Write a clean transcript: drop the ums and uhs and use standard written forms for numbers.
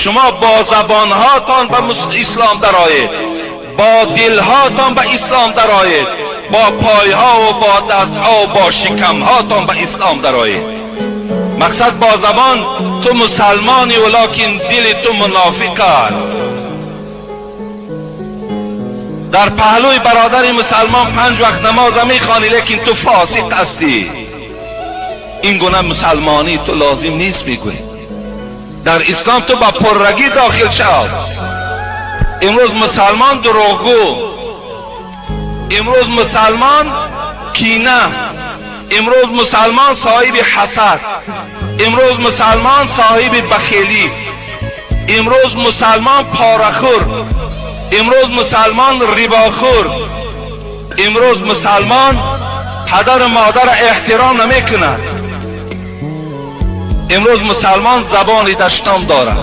Шумо бо забонҳоятон ба ислом дароед, бо дилҳоятон ба ислом дароед, бо пойҳо ва бо дастҳо ва бо шикамҳоятон ба ислом дароед. Мақсад бо забон ту мусулмонӣ, валекин дили ту мунофиқ аст. Дар паҳлӯи бародари мусулмон панҷ вақт намоз мехонӣ, лекин ту фосиқ ҳастӣ. Ин гуна мусулмонӣ ту лозим нест, мегӯӣ. Дар ислом ту ба пуррагӣ дохил шав. Имрӯз мусулмон дурӯғгӯ, имрӯз мусулмон кина, имрӯз мусулмон соҳиби ҳасад, имрӯз мусулмон соҳиби бахилӣ, имрӯз мусулмон порахӯр, имрӯз мусулмон рибохӯр, имрӯз мусулмон падару модарро эҳтиром намекунад, имрӯз мусулмон забони дашном дорад.